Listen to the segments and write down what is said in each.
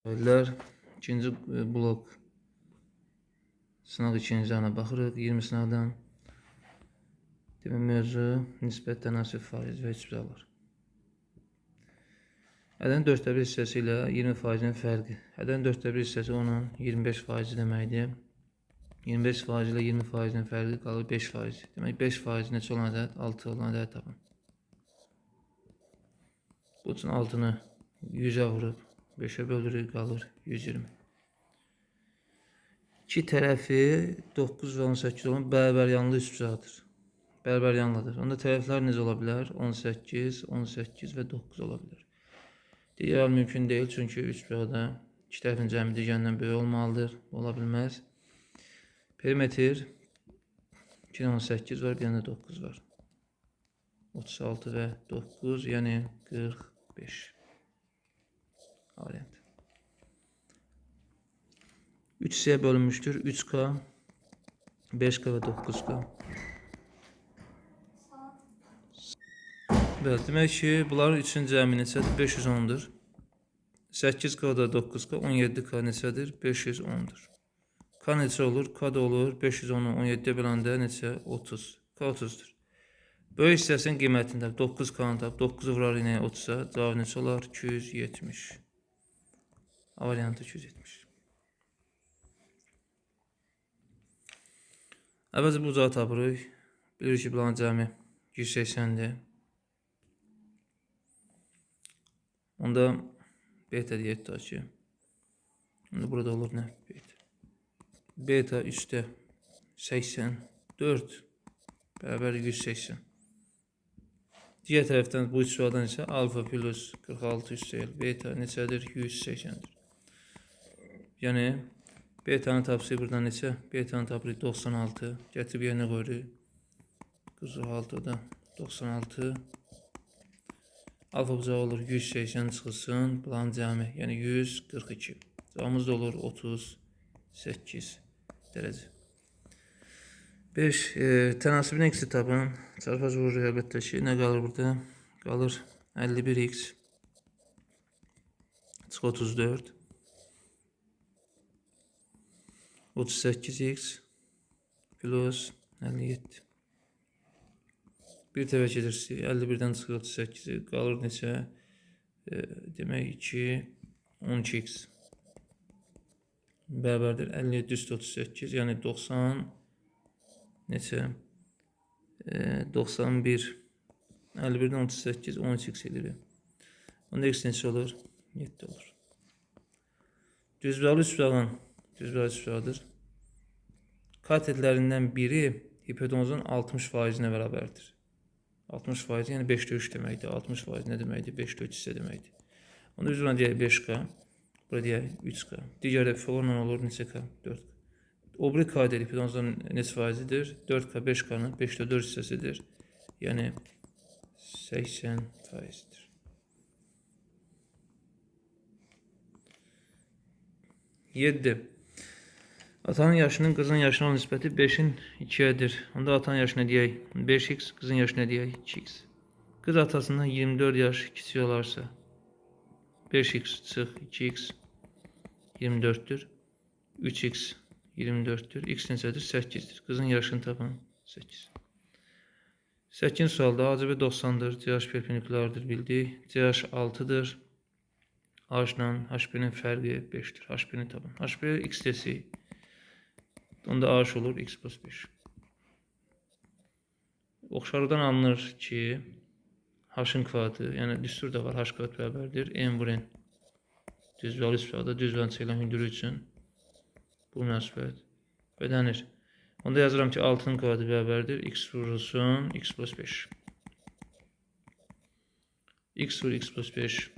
İkinci blok sınaq ikinci ana baxırıq 20 sınaqdan. Demək mövzu nisbət, tənasüb, faiz və üçbucaqlar. Ədədin 4-də 1 hissəsi ilə 20%-in fərqi. Ədədin 4-də 1 hissəsi onun 25% deməkdir. 25% ilə 20%-in fərqi qalır 5%. Demək 5% neçə olan ədəd? 6 olan ədəd tapın. Bu üçün 6-nı 100-ə vurub 5-ə bölürük, qalır 120. İki tərəfi 9 və 18 olan bərabər yanlı üçbucaqdır. Bərabər yanlıdır. Onda tərəflər necə ola bilər? 18, 18 və 9 ola bilər. Digər mümkün deyil, çünki üçbucaqda iki tərəfin cəmi digərindən böyük olmalıdır. Ola bilməz. Perimetr 2 18 var, bir dənə 9 var. 36 və 9, yəni 45. Variant. 3 hissəyə bölünmüşdür. 3K, 5K və 9K. Bəli, demək ki, bunların üçün cəmi neçədir? 510-dur. 8K da 9K, 17K neçədir? 510-dur. K neçə olur? K da olur. 510-u 17-yə böləndə neçə? 30. K 30-dur. Böyük hissəsinin qiymətini tap. 9K-nı tap. 9-u vurar yenə 30-a. Cavab neçə olar? 270. A variantı 270. Əvvəlcə bu bucağı tapırıq. Bilirik ki, bunların cəmi 180-dir. Onda beta deyək tutaq ki. Onda burada olur nə? Beta. Beta üstə 84 bərabər 180. Digər tərəfdən bu üç sualdan isə alfa plus 46 üstə beta neçədir? 180-dir. Yəni betanı tapsıq buradan neçə? Betanı tapırıq 96. Gətirib yerinə qoyuruq. 46 da 96. Alfa bucağı olur 180 çıxılsın. Bunların cəmi, yəni 142. Cavabımız da olur 38 dərəcə. 5. Tənasibin x-i tapın. Çarpaz vururuq əlbəttə ki. Nə qalır burada? Qalır 51x. Çıx 34. 38x plus 57. Bir təvəkkə edirsiniz. 51-dən çıxır 38-i. Qalır neçə? Demək 2, 12x bərabərdir 57 üstə 38, yəni 90 neçə? 91. 51-dən 38, 13x edir. Onda x neçə olur? 7 olur. Düzbucaqlı üçbucağın düzbucaqlı üçbucaqdır. Katetlərindən biri hipotenuzun 60%-nə bərabərdir. 60% yəni 5-də 3 deməkdir. 60% nə deməkdir? 5-də 3 hissə deməkdir. Onda biz buna deyək 5K, bura deyək 3K. Digər də Pifagorla olur neçə K? 4K. O biri katet hipotenuzun neçə faizidir? 4K 5K-nın 5-də 4 hissəsidir. Yəni 80%-dir. 7. Atanın yaşının qızın yaşına olan nisbəti 5-in 2-yədir. Onda atanın yaşına deyək 5x, qızın yaşına deyək 2x. Qız atasından 24 yaş kiçik olarsa 5x çıx 2x 24-dür. 3x 24-dür. X neçədir? 8-dir. Qızın yaşını tapın 8. 8-ci sualda ACB 90-dır, CH perpendikulardır bildik. CH 6-dır. H ilə HB-nin fərqi 5-dir. HB-ni tapın. HB x desək. Onda H olur x plus 5. Oxşarlıqdan alınır ki, H-ın kvadratı, yəni düstur da var, H kvadrat bərabərdir. M vur N. Düzbucaqlı üçbucaqda düzbucaqlı çəkilən hündürlük üçün bu münasibət ödənir. Onda yazıram ki, 6-nın kvadratı bərabərdir. X vurulsun x plus 5. X vur x plus 5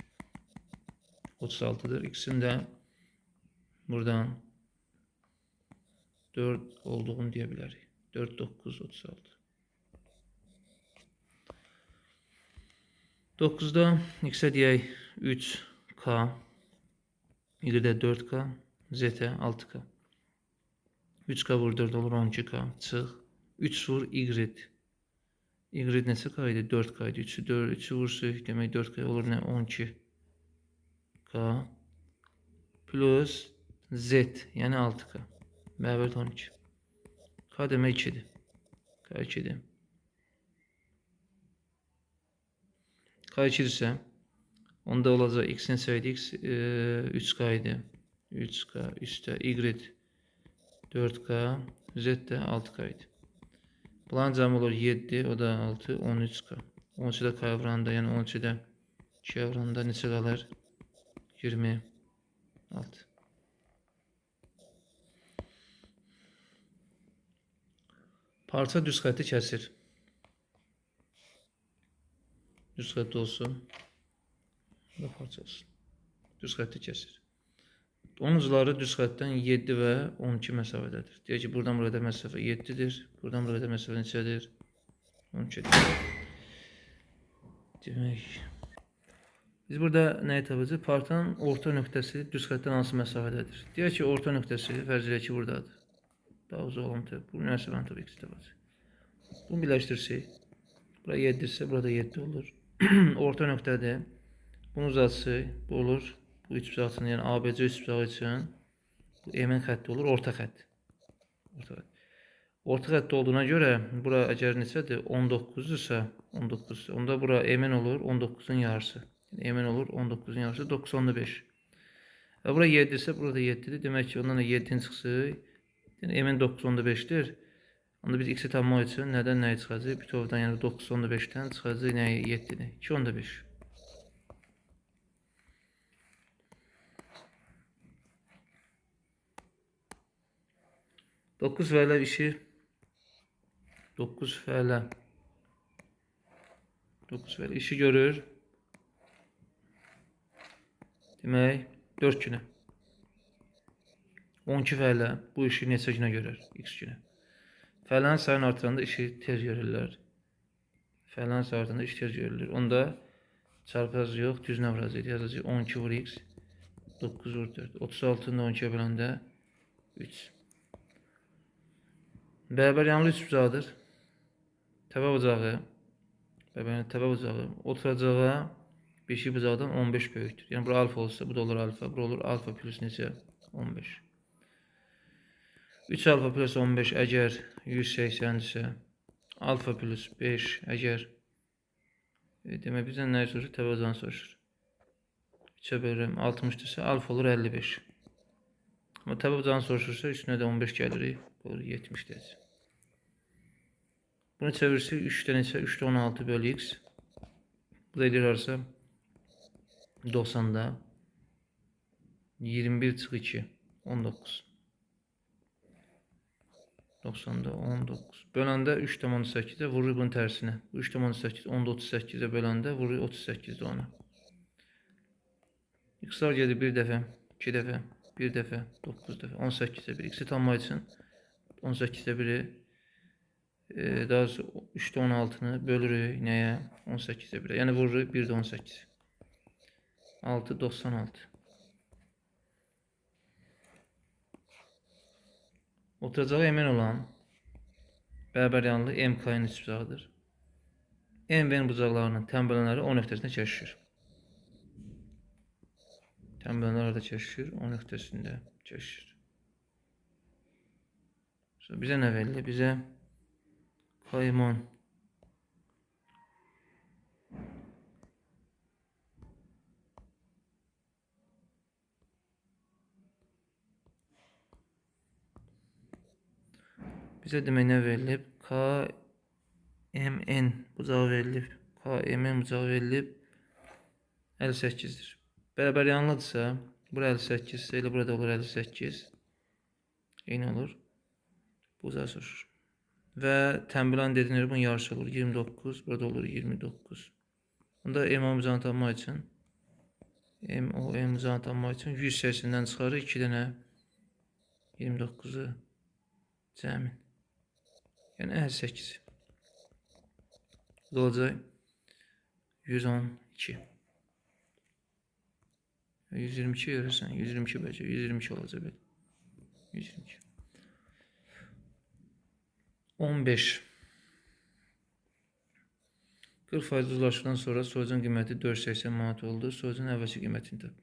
36-dır. X-in də buradan 4 olduğunu deyə bilərik. 4, 9, 36. 9-da x-ə deyək 3K, y-də 4K, z-ə 6K. 3K vur 4 olur 12K, çıx. 3 vur y. Y neçə K idi? 4K idi. 3-ü 4, 3-ü vursuq, demək 4K olur nə? 12K. plus Z, yəni 6K. Bərabərdir 12. K demək 2-dir. K 2-dir. K 2-dirsə, onda olacaq X neçə idi? X 3K idi. 3K üstə Y 4K, Z də 6K idi. Bunların cəmi olur 7, o da 6, 13K. 13-də K vuranda, yəni 13-də 2 vuranda neçə qalır? 26. Parça düz xətti kəsir. Düz xətti olsun. Bu da parça olsun. Düz xətti kəsir. Onun ucları düz xəttdən 7 və 12 məsafədədir. Deyək ki, buradan buraya məsafə 7-dir. Buradan buraya məsafə neçədir? 12-dir. Demək, biz burada nəyi tapacağıq? Parçanın orta nöqtəsi düz xəttdən hansı məsafədədir? Deyək ki, orta nöqtəsi fərz edək ki, buradadır. Daha uzaq olan təbii. Bu məsafəni tabii ki, tapacağıq. Bunu birləşdirsək, bura 7-dirsə, burada 7 olur. Orta nöqtədir. Bunu uzatsaq, bu olur. Bu üç bucaq üçün, yəni ABC üç bucağı üçün bu MN xətti olur, orta xətt. Orta xətt. Orta xətti olduğuna görə bura əgər neçədir? 19-dursa, 19. Onda bura MN olur 19-un yarısı. Yəni MN olur 19-un yarısı 9.5. Və bura 7-dirsə, burada 7-dir. Demək ki, ondan da 7-ni çıxsaq, yəni MN 9.5-dir. Onda biz x-i tapmaq üçün nədən nəyi çıxacaq? Bütövdən, yəni 9.5-dən çıxacaq nəyi? 7-ni. 2.5. 9 fəhlə işi 9 fəhlə 9 fəhlə işi görür. Demək 4 günə. 12 fəhlə bu işi neçə günə görər? X günə. Fəhlənin sayını artıranda işi tez görürlər. Fəhlənin sayı artıranda iş tez görülür. Onda çarpaz yox, düzünə vuracaq. Yazacaq 12 vur x, 9 vur 4. 36-nı da 12-yə böləndə 3. Bərabər yanlı üç bucaqdır. Təpə bucağı, təpə bucağı oturacağa beşik bucaqdan 15 böyükdür. Yəni bura alfa olsa, bu da olur alfa, bura olur alfa plus neçə? 15. 3 alfa plus 15 əgər 180-dirsə, alfa plus 5 əgər demək bizdən nəyi soruşur? Təpə bucağını soruşur. 3-ə bölürəm 60-dırsa, alfa olur 55. Amma təpə bucağını soruşursa, üstünə də 15 gəlir. Olur 70 deyəcək. Bunu çevirsək 3-də neçə? 3-də 16 bölü x. Bu da eləyir arası 90-da 21 çıx 2 19. 90-da 19. Böləndə 3,18-ə vururuq bunun tərsinə. 3,18 10,38-ə böləndə vururuq 38-də ona. X-lar gedir 1 dəfə, 2 dəfə, 1 dəfə, 9 dəfə, 18-də 1. X-i tanımaq üçün 18-də 1-i, daha doğrusu 3-də 16-nı bölürük nəyə? 18-də 1-ə. Yəni vururuq 1-də 18. 6, 96. Oturacağı MN olan bərabər yanlı MK-nın üç bucağıdır. M və N bucaqlarının tənbələnləri O nöqtəsində kəsişir. Tənbələnlər arada kəsişir, O nöqtəsində kəsişir. Bizə nə verilir? Bizə Kaymon bizə demək nə verilib? KMN bucağı verilib. KMN bucağı verilib 58-dir. Bərabər yanlıdırsa, bura 58-dirsə, elə burada olur 58. Eyni olur. Bu bucağı soruşur. Və tənbilən dediyinə bunun yarısı olur 29, burada olur 29. Onda MO bucağını tapmaq üçün MOM bucağını tapmaq üçün 180-dən çıxarır 2 dənə 29-u cəmin. Yəni 58. Bu da olacaq 112. 122 görürsən, 122 bəlkə, 122 olacaq belə. 122. 15. 40% uzlaşdıqdan sonra soyucun qiyməti 480 manat oldu. Soyucun əvvəlki qiymətini tap.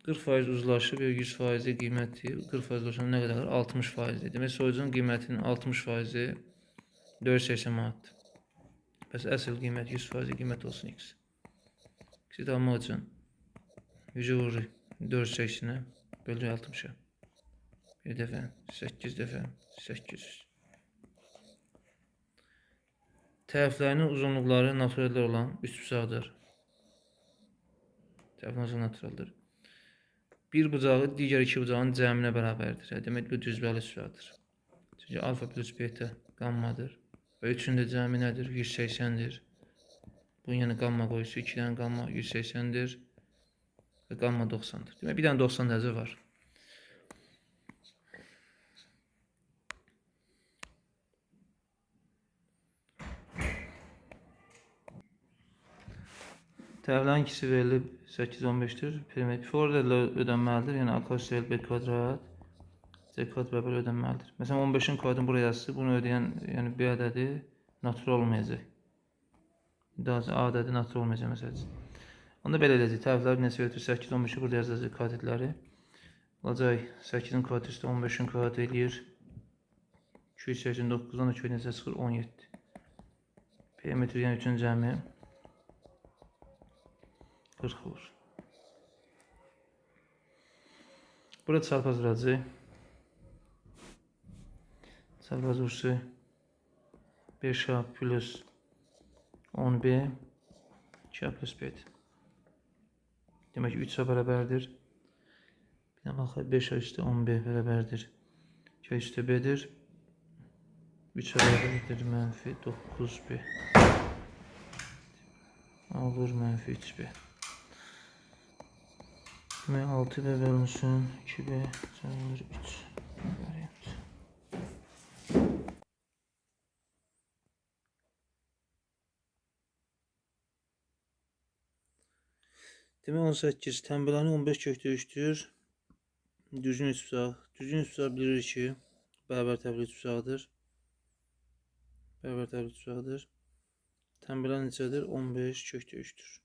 40% uzlaşıb, 100% qiyməti, 40% uzlaşan nə qədər? 60%. Demək, soyucunun qiymətinin 60% 480 manatdır. Bəs əsl qiymət 100% qiymət olsun x. X-i almaq üçün 100-ü vururuq 480-ə, bölürük 60-a. Bir dəfə, 8 dəfə, 800. Tərəflərinin uzunluqları naturallər olan üçbucaqdır. Tərəflərin uzunluğu naturaldır. Bir bucağı digər iki bucağın cəminə bərabərdir. Demək, bu düzbəli üçbucaqdır. Çünki alfa plus beta qammadır. Və üçün də cəmi nədir? 180-dir. Bunun yəni qamma qoyusu 2 dənə qamma 180-dir. Və qamma 90-dır. Demək, bir dənə 90 dərəcə var. Tərəflərin ikisi verilib 8,15-dir. Perimetr ödənməlidir. Yəni A üstə B kvadrat, C kvadrat bərabər ödənməlidir. Məsələn, 15-in kvadratını buraya yazsın. Bunu ödəyən, yəni B ədədi natural olmayacaq. Daha A ədədi natural olmayacaq məsəl üçün. Onda belə edəcək. Tərəfləri neçə götürür? 8,15-i burada yazacaq katetləri. Olacaq 8-in kvadratı üstə 15-in kvadratı eləyir. 289-dan da kök neçə çıxır? 17. Perimetr yəni 3-ün cəmi 40 olur. Burada çarpaz vuracaq. Çarpaz vursu 5A plus 10B 2A plus B-dir. Demək ki, 3A bərabərdir. Bir də baxaq, 5A üstə 10B bərabərdir. 2A üstə B-dir. 3A bərabərdir mənfi 9B. Olur mənfi 3B. Demək 6B bölünsün 2B cəmidir 3 variant. Demək 18 təmbiləni 15 kökdə 3-dür. Düzgün üçbucaq. Düzgün üçbucaq bilirik ki, bərabər tərəfli üçbucaqdır. Bərabər tərəfli üçbucaqdır. Təmbilən neçədir? 15 kökdə 3-dür.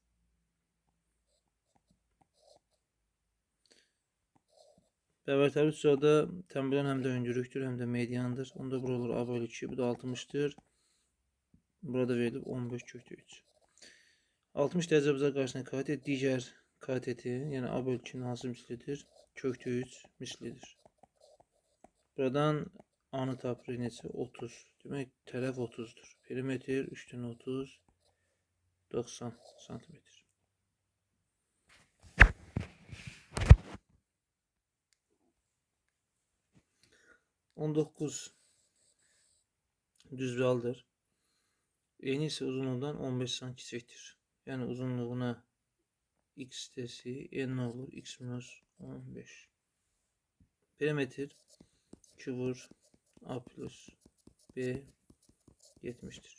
Bərabər tərəfli üçbucaqda təmbilən həm də hündürlükdür, həm də mediandır. Onda bura olur A bölü 2, bu da 60-dır. Burada verilib 15 kökdə 3. 60 dərəcə bucaq qarşısında katet, digər kateti, yəni A bölü 2-nin hansı mislidir? Kökdə 3 mislidir. Buradan A-nı tapırıq neçə? 30. Demək, tərəf 30-dur. Perimetr 3-dən 30, 90 santimetr. 19 düzbəlidir. Eni isə uzunluqdan 15 cm kiçikdir. Yəni uzunluğuna x desi, n olur x minus 15. Perimetr 2 vur a plus b 70-dir.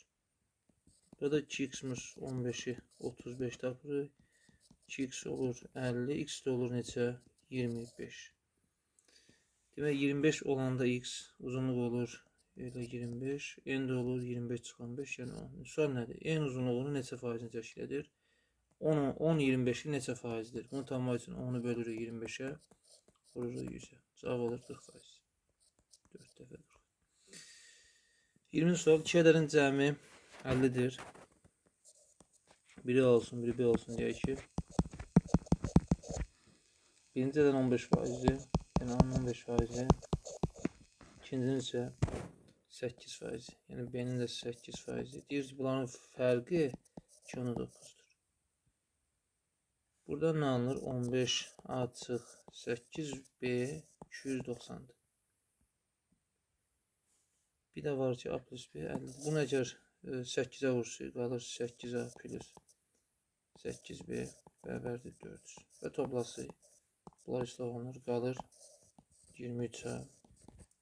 Burada 2x minus 15-i 35 tapırıq. 2x olur 50, x də olur neçə? 25. Demək 25 olanda x uzunluq olur elə 25, n də olur 25 çıxan 5, yəni 10. Sual nədir? N uzunluğunu neçə faizini təşkil edir? 10, 25-i neçə faizdir? Bunu tapmaq üçün 10-u bölürük 25-ə, vururuq 100-ə. Cavab olur 40%. 4 dəfə 40. 20-ci sual, 2 ədədin cəmi 50-dir. Biri A olsun, biri B olsun deyək ki. Birinci ədədin 15%, yəni A-nın 15%, ikincinin isə 8%, yəni B-nin də 8%. Deyir ki, bunların fərqi 2,9-dur. Buradan nə alınır? 15 A çıx 8B 290-dır. Bir də var ki, A plus B 50. Bunu əgər 8-ə vursaq, qalır 8A plus 8B bərabərdir 400. Və toplasaq, bunlar islah olunur, qalır 23A,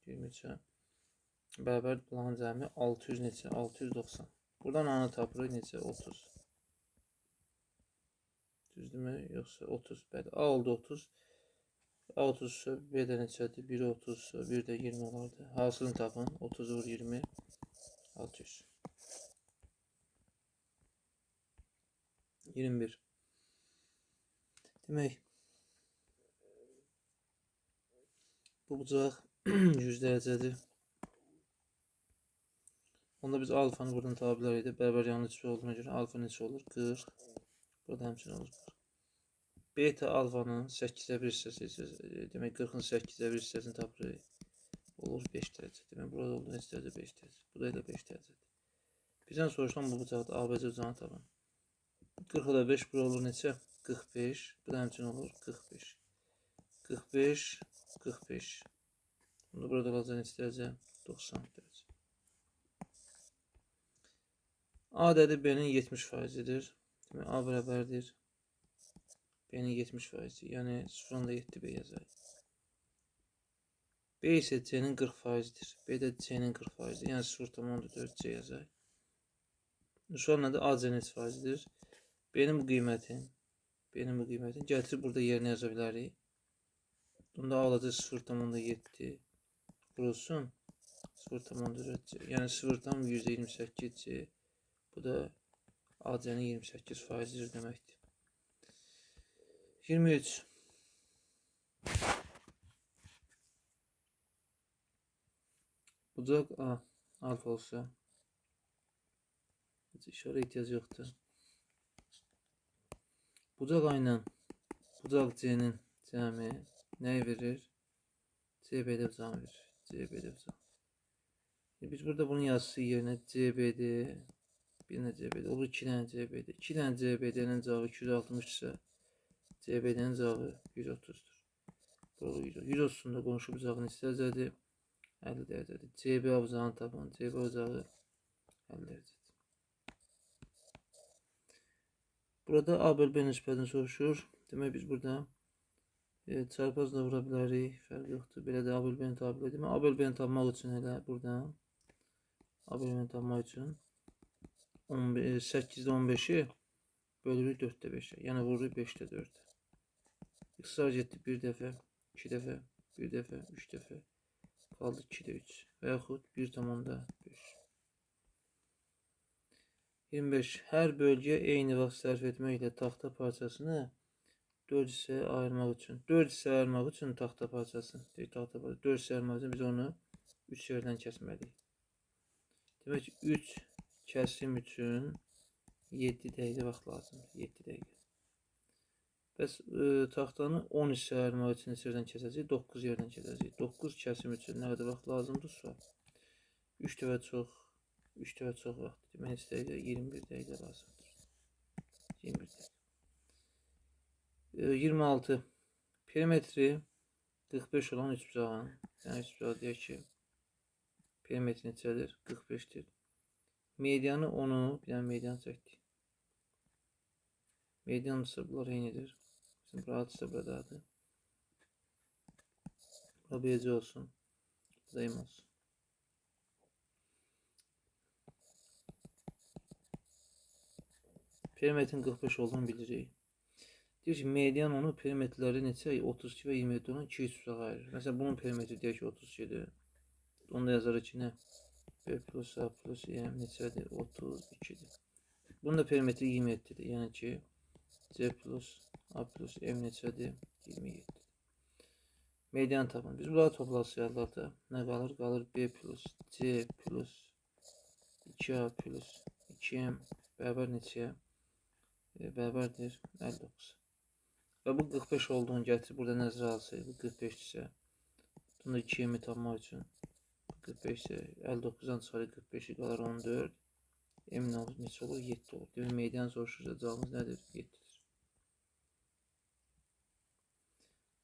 23A bərabər bunların cəmi 600 neçə? 690. Buradan A-nı tapırıq neçə? 30. Düzdürmü? Yoxsa 30. Bəli, A oldu 30. A 30-sa B də neçədir? 1 30-sa 1 də 20 olardı. Hasılını tapın. 30 vur 20. 600. 21. Demək, Bu bucaq 100 dərəcədir. Onda biz alfanı buradan tapa bilərik. Bərabər yanlı üçbucaq olduğuna görə alfa neçə olur? 40. Burada həmçinin olur 40. Beta alfanın 8-də 1 hissəsi, demək 40-ın 8-də 1 hissəsini tapırıq. Olur 5 dərəcə. Demək burada oldu neçə dərəcə? 5 dərəcə. Bu da elə 5 dərəcədir. Bizdən soruşulan bu bucaqda ABC bucağını tapın. 40 da 5 bura olur neçə? 45. Bu da həmçinin olur 45. 45, 45. Bunda burada olacaq neçə dərəcə? 90 dərəcə. A ədədi B-nin 70%-dir. Demək A bərabərdir B-nin 70%. Yəni 0,7 B yazarıq. B isə C-nin 40%-dir. B də C-nin 40%-dir. Yəni 0,4 C yazarıq. Sual nədir? AC neçə faizdir? B-nin bu qiymətin, gətirib burada yerinə yaza bilərik. Bunda A olacaq 0,7 vurulsun 0,4 C. Yəni 0,28 C. Bu da AC-nin 28%-dir deməkdir. 23. Bucaq A alfa olsa, heç işarə ehtiyac yoxdur. Bucaq A ilə bucaq C-nin cəmi nəyi verir? CBD bucağını verir. CBD bucağı. Biz burada bunun yazısı yerinə CBD, bir dənə CBD, olur 2 dənə CBD. 2 dənə CBD-nin cavabı 260 isə CBD-nin cavabı 130-dur. 130-un da qonşu bucağının hissəcədir, 50 dərəcədir. CB bucağını tapın. CB bucağı 50 dərəcədir. Burada A böl B nisbətini soruşur. Demək biz burada çarpaz da vura bilərik. Fərq yoxdur. Belə də A böl B-ni tapa bilərik. Demək A böl B-ni tapmaq üçün elə buradan A böl B-ni tapmaq üçün 8-də 15-i bölürük 4-də 5-ə. Yəni vururuq 5-də 4-ə. İxtisar getdi 1 dəfə, 2 dəfə, 1 dəfə, 3 dəfə. Qaldı 2-də 3 və yaxud 1,5. 25. Hər bölgəyə eyni vaxt sərf etməklə taxta parçasını 4 hissəyə ayırmaq üçün. 4 hissəyə ayırmaq üçün taxta parçasını, deyik, taxta parçası 4 hissəyə ayırmaq üçün biz onu 3 yerdən kəsməliyik. Demək ki, 3 kəsim üçün 7 dəqiqə vaxt lazımdır. 7 dəqiqə. Bəs taxtanı 10 hissəyə ayırmaq üçün neçə yerdən kəsəcəyik? 9 yerdən kəsəcəyik. 9 kəsim üçün nə qədər vaxt lazımdır? Sual. 3 dəfə çox. 3 dəfə çox vaxt. Demək, neçə dəqiqə? 21 dəqiqə lazımdır. 21 dəqiqə. 26. Perimetri 45 olan üçbucağın. Yəni üçbucağı deyək ki, perimetri neçədir? 45-dir. Medianı 10-u, bir dənə median çəkdik. Median ise bunlar eynidir. Bizim rahatsa buradadır. Bura BC olsun. Bu da M olsun. Perimetrin 45 olduğunu bilirik. Deyir ki, median onu perimetrləri neçə? 32 və 27 olan 2 üçbucağa ayırır. Məsələn, bunun perimetri deyək ki, 32-dir. Onu da yazarıq ki, nə? B plus A plus M neçədir? 32-dir. Bunun da perimetri 27-dir. Yəni ki, C plus A plus M neçədir? 27-dir. Median tapın. Biz bunları toplasayarlar da nə qalır? Qalır B plus C plus 2A plus 2M bərabər neçəyə? Bərabərdir 59. Və bu 45 olduğunu gətirib burada nəzərə alsayıq, bu 45-dirsə, bunu da 2M-i tapmaq üçün 45 isə 59-dan çıxarıq 45-i qalır 14. M nə olur? Neçə olur? 7 olur. Demək, median soruşursa cavabımız nədir? 7-dir.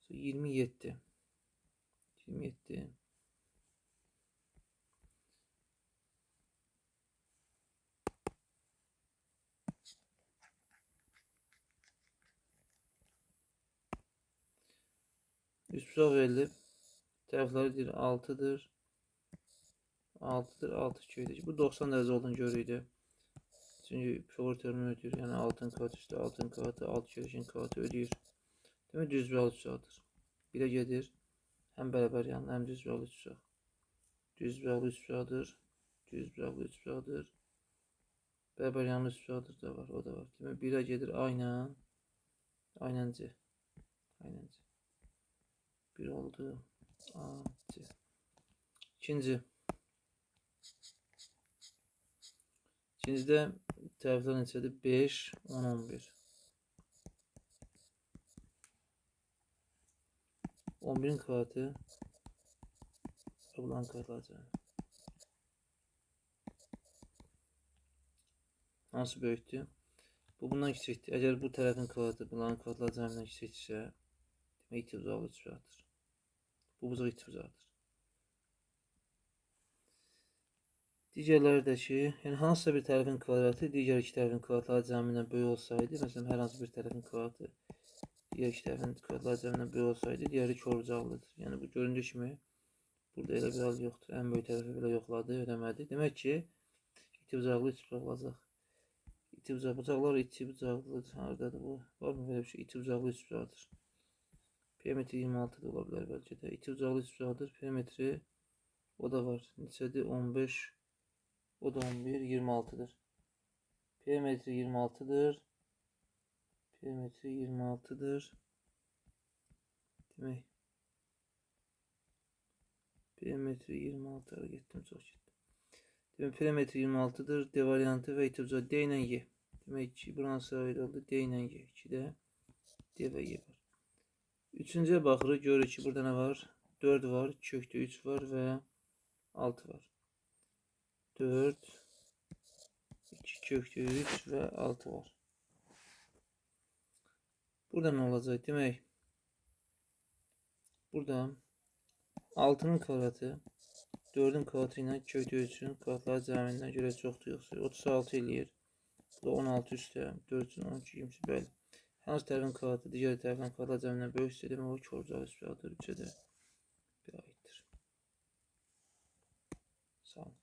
27. 27. Üçbucaq verilib. Tərəfləri deyir 6-dır. 6-dır, 6 2-dir. Bu 90 dərəcə olduğunu görürük. Çünki Pifagor teoremi ödəyir. Yəni 6-ın katı üstə 6-ın katı, 6 kök 2-nin katı ödəyir. Demək, düzbucaqlı üçbucaqdır. Birə gedir. Həm bərabər yanlı, həm düzbucaqlı üçbucaq. Düzbucaqlı üçbucaqdır. Düzbucaqlı üçbucaqdır. Bərabər yanlı üçbucaqdır da var, o da var. Demək, birə gedir A ilə, A ilə C. A ilə C. 1 oldu, A, C. İkinci. İkincidə tərəflər neçədir? 5, 10, 11. 11-in kvadratı bunların kvadratları cəmi. Hansı böyükdür? Bu bundan kiçikdir. Əgər bu tərəfin kvadratı bunların kvadratları cəmindən kiçikdirsə, demək iti bucaqlı üçbucaqdır. Bu bucaq iti bucaqdır. Digərləri də ki, yəni hansısa bir tərəfin kvadratı digər iki tərəfin kvadratları cəmindən böyük olsaydı, məsələn, hər hansı bir tərəfin kvadratı digər iki tərəfin kvadratları cəmindən böyük olsaydı, digəri kor bucaqlıdır. Yəni bu göründüyü kimi burada elə bir hal yoxdur. Ən böyük tərəfi belə yoxladı, ödəmədi. Demək ki, iti bucaqlı üçbucaq olacaq. İti bucaq, bucaqlar iti bucaqlıdır. Haradadır bu? Var mı belə bir şey? İti bucaqlı üçbucaqdır. Perimetri 26 da ola bilər bəlkə də. İti bucaqlı üçbucaqdır. Perimetri o da var. Neçədir? 15. O da 11, 26'dır. Perimetri 26'dır. Perimetri 26'dır. Demək. Perimetri 26'ya getdim, çox getdim. Demək, perimetri 26'dır. D variantı və iti bucağı D ilə Y. Demək ki, buranın sıra oldu. D ilə Y. 2-də D və Y var. Üçüncüyə baxırıq. Görürük ki, burada nə var? 4 var, kökdə 3 var və 6 var. 4, 2 kökdə 3 və 6 var. Burada nə olacaq? Demək, burada 6-nın kvadratı 4-ün kvadratı ilə kökdə 3-ün kvadratları cəmindən görə çoxdur yoxsa 36 eləyir. Bu da 16 üstə 4 üçün 12, 22, bəli. Hansı tərəfin kvadratı digər tərəfin kvadratları cəmindən böyüksə, demək o kor bucaqlı üçbucaqdır. 3-ə də bir aiddir. Sağ olun.